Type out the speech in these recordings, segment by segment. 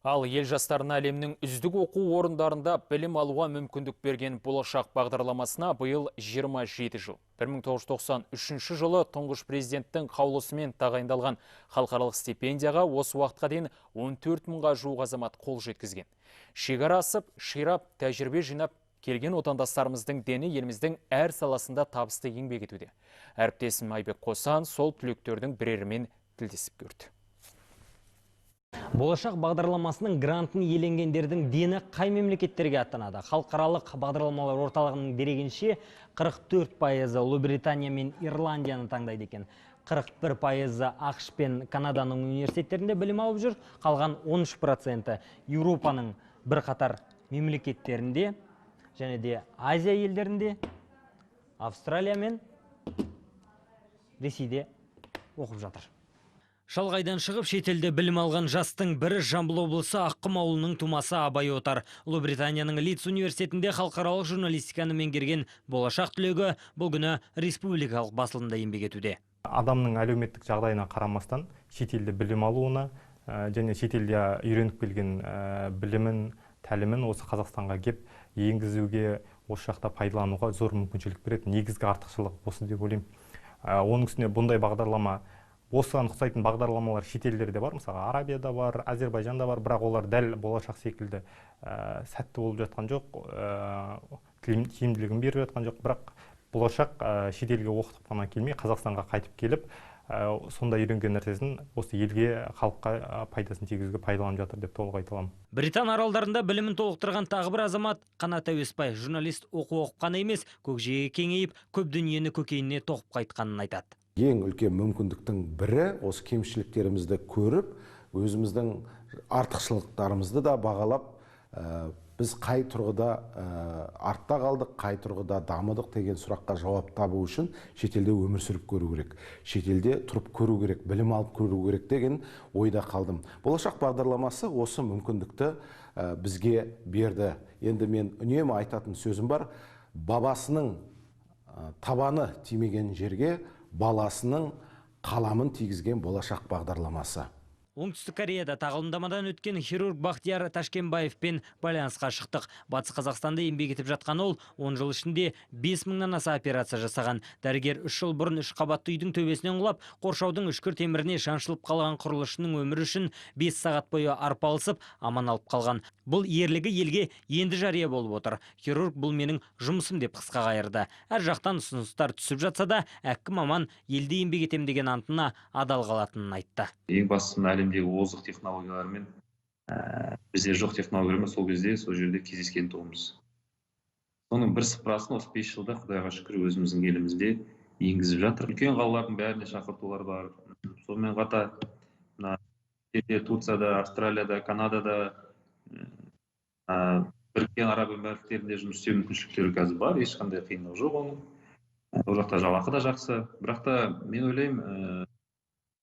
Ал ел жастарына әлемнің үздік оқу орындарында білім алуға мүмкіндік берген «Болашақ» бағдарламасына биыл 27 жыл. 1993 жылы тұңғыш президенттің қаулысымен тағайындалған халықаралық стипендияға осы уақытқа дейін 14 мыңға жуық азамат қол жеткізген. Шекара асып, ширап, тәжірибе жинап келген отандастарымыздың дені еліміздің әр саласында табысты еңбек етуде. Әріптесім Айбек Қосан сол түлектердің бірерімен тілдесіп көрді. «Болашақ» бағдарламасының грантын иеленгендердің дені қай мемлекеттерге аттанады? Халықаралық бағдарламалар орталығының дерегінше, 44%-ы Ұлыбритания мен Ирландияны таңдайды екен. 41%-ы АҚШ пен Канаданың университеттерінде білім алып жүр, қалған 13%-і Еуропаның бірқатар мемлекеттерінде және де Азия елдерінде, Австралия мен Ресейде оқып жатыр. Шалғайдан шығып, шетелде білім алған жастың бірі – Жамбыл облысы Аққұм ауылының тумасы Абай Отар. Ұлыбританияның Лидс университетінде халықаралық журналистиканы меңгерген болашақ түлегі бұл күні республикалық басылымда еңбек етуде. Адамның әлеуметтік жағдайына қарамастан, шетелде білім алуына және шетелде үйреніп келген білімін, тәлімін осы Қазақстанға кеп енгізуге, осы жақта пайдалануға зор мүмкіншілік береді. Негізгі артықшылығы осы деп ойлаймын. Оның үстіне бұндай бағдарлама, осыған ұқсайтын бағдарламалар шетелдерде бар, мысалы, Арабияда бар, Әзербайжанда бар, бірақ олар дәл «Болашақ» секілді сәтті болып жатқан жоқ, тиімділігін беріп жатқан жоқ. Бірақ «Болашақ» шетелге оқытып қана келмей, Қазақстанға қайтып келіп, сонда үйренген нәрсесін осы елге, халыққа пайдасын тигізуге пайдаланып жатыр деп толық айта аламын. Британ аралдарында білімін толықтырған тағы бір азамат – Қанат Әуесбай. Журналист оқу оқып қана емес, көкжиегі кеңейіп, көп дүниені көкейіне тоқып қайтқанын айтады. Ең үлкен мүмкіндіктің бірі – осы кемшіліктерімізді көріп, өзіміздің артықшылықтарымызды да бағалап, біз қай тұрғыда артта қалдық, қай тұрғыда дамыдық деген сұраққа жауап табу үшін шетелде өмір сүріп көру керек, шетелде тұрып көру керек, білім алып көру керек деген ойда қалдым. «Болашақ» бағдарламасы осы мүмкіндікті бізге берді. Енді мен үнемі айтатын сөзім бар: бабасының табаны тимеген жерге баласының қаламын тигізген «Болашақ» бағдарламасы. Оңтүстік Кореяда тағылымдамадан өткен хирург Бақтияр Ташкенбаевпен байланысқа шықтық. Батыс Қазақстанда еңбек етіп жатқан ол 10 жыл ішінде 5 мыңнан аса операция жасаған. Дәрігер 3 жыл бұрын үш қабатты үйдің төбесінен құлап, қоршаудың үшкір теміріне шаншылып қалған құрылысшының өмірі үшін 5 сағат бойы арпалысып, аман алып қалған. Бұл ерлігі елге енді жария болып отыр. Хирург «бұл менің жұмысым» деп қысқа қайырды. Әр жақтан ұсыныстар түсіп жатса да, әккі маман елде еңбек етем деген антына адал қалатынын айтты. Ең бастысы, мына әлемдегі озық технологиялармен, бізде жоқ технологиялармен сол кезде сол жерде кездескен тұғынбыз. Соның бір сыпырасын осы 5 жылда, құдайға шүкір, өзіміздің елімізде енгізіп жатыр. Үлкен қалалардың бәріне шақыртулар бар. Сонымен қатар мына Турцияда, Австралияда, Канадада, Біріккен Араб Әмірліктерінде жұмыс істеу мүмкіншіліктері қазір бар, ешқандай қиындық жоқ оның. Ол жақта жалақы да жақсы. Бірақ та мен ойлаймын,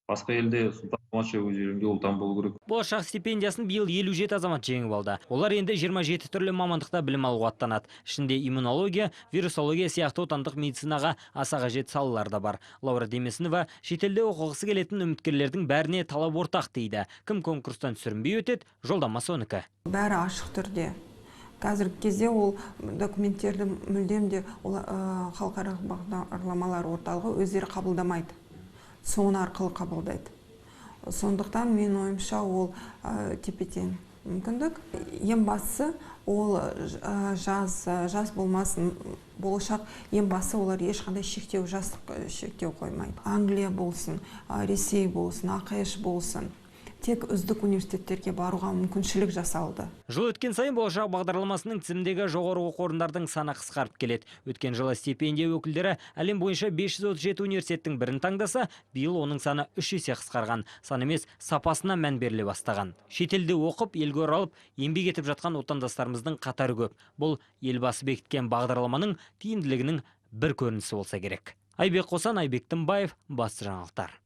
басқа елде сұлтан болғанша, өз еліңде ұлтан болу керек. «Болашақ» стипендиясын биыл 57 азамат жеңіп алды. Олар енді 27 түрлі мамандықта білім алуға аттанады. Ішінде иммунология, вирусология сияқты отандық медицинаға аса қажет салалар да бар. Лаура Демесінова шетелде оқығысы келетін үміткерлердің бәріне талап ортақ дейді. Кім конкурстан сүрінбей өтеді, жолдама соныкі. Бәрі ашық түрде. Қазіргі кезде ол документтерді мүлдем де ол халықаралық бағдарламалар орталығы өздері қабылдамайды, ЦОН арқылы қабылдайды. Сондықтан менің ойымша, ол тепе тең мүмкіндік. Ең бастысы, ол жас болмасын, болашақ, ең бастысы, олар ешқандай шектеу, жастық шектеу қоймайды. Англия болсын, Ресей болсын, АҚШ болсын, тек үздік университеттерге баруға мүмкіншілік жасалды. Жыл өткен сайын «Болашақ» бағдарламасының тізіміндегі жоғары оқу орындардың саны қысқарып келеді. Өткен жылы стипендия өкілдері әлем бойынша 537 университеттің бірін таңдаса, биыл оның саны үш есе қысқарған. Сан емес, сапасына мән беріле бастаған. Шетелде оқып, елге оралып, еңбек етіп жатқан отандастарымыздың қатары көп. Бұл Елбасы бекіткен бағдарламаның тиімділігінің бір көрінісі болса керек. Айбек Қосан, Айбек Тымбаев, басты жаңалықтар.